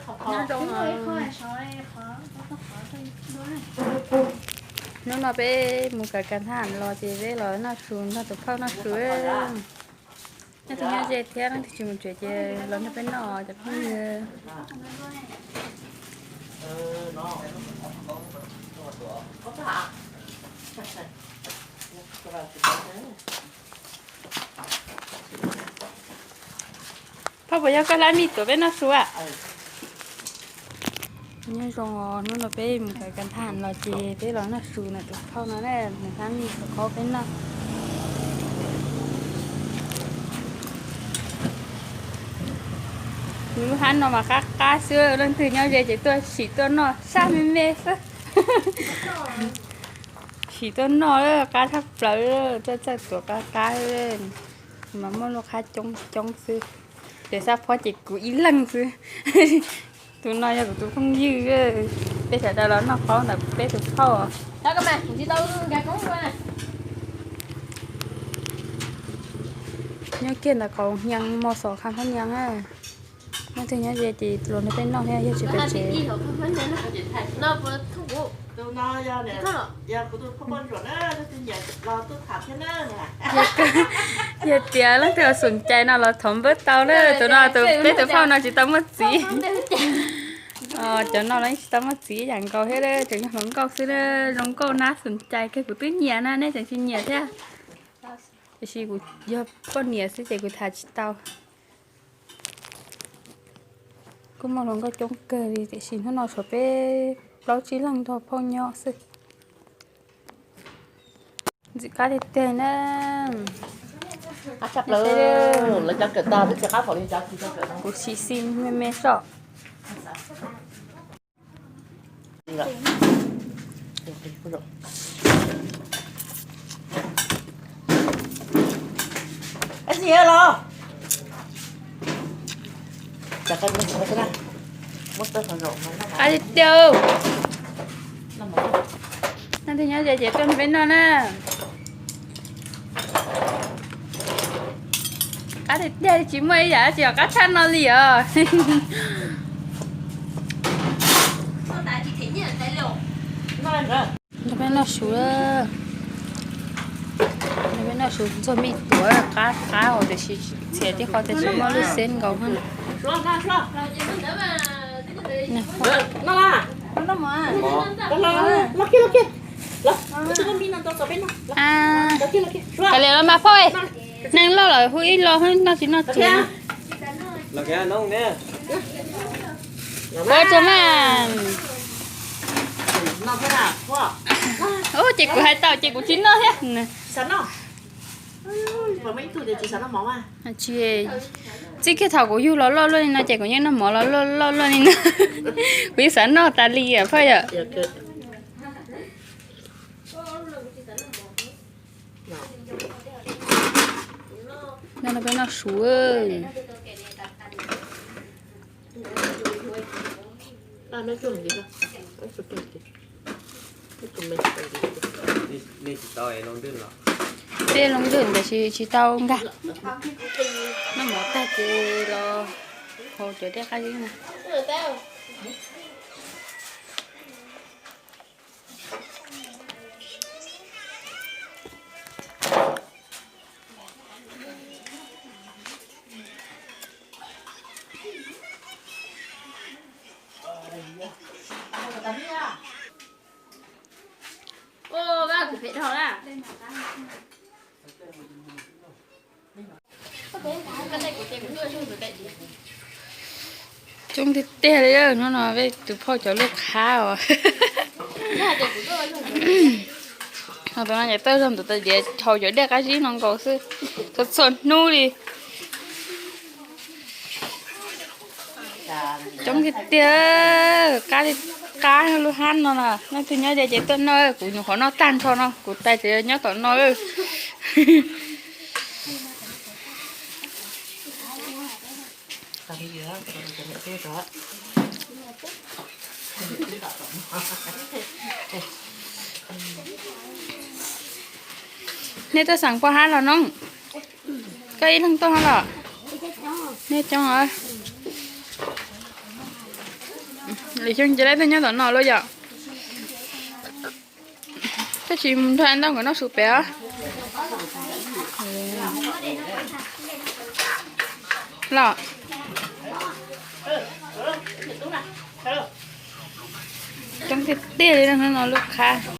Nyob zoo. Hnub no peb mus kawm kas thab ham los ces peb los noj su nrog tus phauj noj su. Nyob twg nyob ze thiab leej twg tsis mus tsev ces los nrog peb noj cov phooj ywg. Phauj, puas yog koj hlab mij tuav peb noj su a? Nyob zoo os, hnub no peb mus kawm kas thab ham los ces peb los noj su ntawm tus phauj no na, nws hlab mij tuav qhaub peb noj. Nws lub hab no mas qab qab xwb, leej twg nyob ze ces tuaj sim tuaj noj sab me me xwb. Sim tuaj noj qab tshaj plaws, tuaj txawj tuav qab qab mas muaj lub qab coob coob xwb. Ces xab phob ces kuv ib leeg xwb. Tus no yog kuv tus phooj ywg, peb sawv daws los noj qaub ntawm peb tus phauj. Nyob kiag ntawm qhov hnia mos xos kha phab nias na. Leej twg nyob ze ces los nrog peb noj thiab, yog tsis pem tsev. Yog tias leej twg xom cai no los thov npawb tau na, tus no tus peb tus phauj no tsis tau muaj txiv. Cov no los yeej tsis tau muaj txiv ib yam nkaus thiab, tseem yog hluas nkauj xwb na, zoo nkauj na, xom cai kiag kuv twb nyiam na, nej tseem tsis nyiam thiab. Tiam sis kuv yog poj niam xwb ces kuv tham tsis tau. Kuj muaj hluas nkauj coob kawg li tiam sis hnub no tshuav peb plaub tsib leeg nrog phauj nyob xwb. Ntxim qab tiag tiag na. Kuv sim xi me me soj. Qab tiag tiag. Leej twg nyob ze ces tuaj nrog peb noj na. Qab tiag tiag, tsis muaj ib yam tsis yog qab tshaj no li os. Nrog peb noj su, nrog peb noj su ntxuag mij tuav qab qab os, tiam sis txhia tib qho tias tsis muaj lub xeb nkaus. Kav liam los mas phauj, neeg loj lawm hu ib lo noj tsis noj txiv. Ua tsaug mas. Ub, ces kuv hais tau ces kuv tsis noj thiab. Tsis, txij kiag thaum kuv yug los loj luaj li no ces kuv yeej noj mov los loj luaj li no. Kuv yeej xav noj tas li phauj yom. Noj, peb noj su. Peb loo ntws ntawm tsis tau nkag. Noj mov tag ces los haus cov dej qab zib no. Coob tiag tiag li, hnub no peb tus phauj cov lub qhab os. Tus no ces tuaj zog ntawm tais diav haus cov dej qab zib no nkaus xwb, txhua txhua hnub li. Coob tiag tiag, qab li qab lub hab no na, leej twg nyob ze ces tuaj noj, kuv nyuam qhuav noj tag nrho no, kuv tais tseem nyob tom no. Nej tuaj xeem poj hab los no? Koj ib leeg tuaj hab los? Nej coob os. Lwm xyoo ces laib tuaj nyob tom no lawm yom. Tab sis nrog Ab Ntaub nkawd noj su pem os. Los coob tiag tiag li no, lub qhab.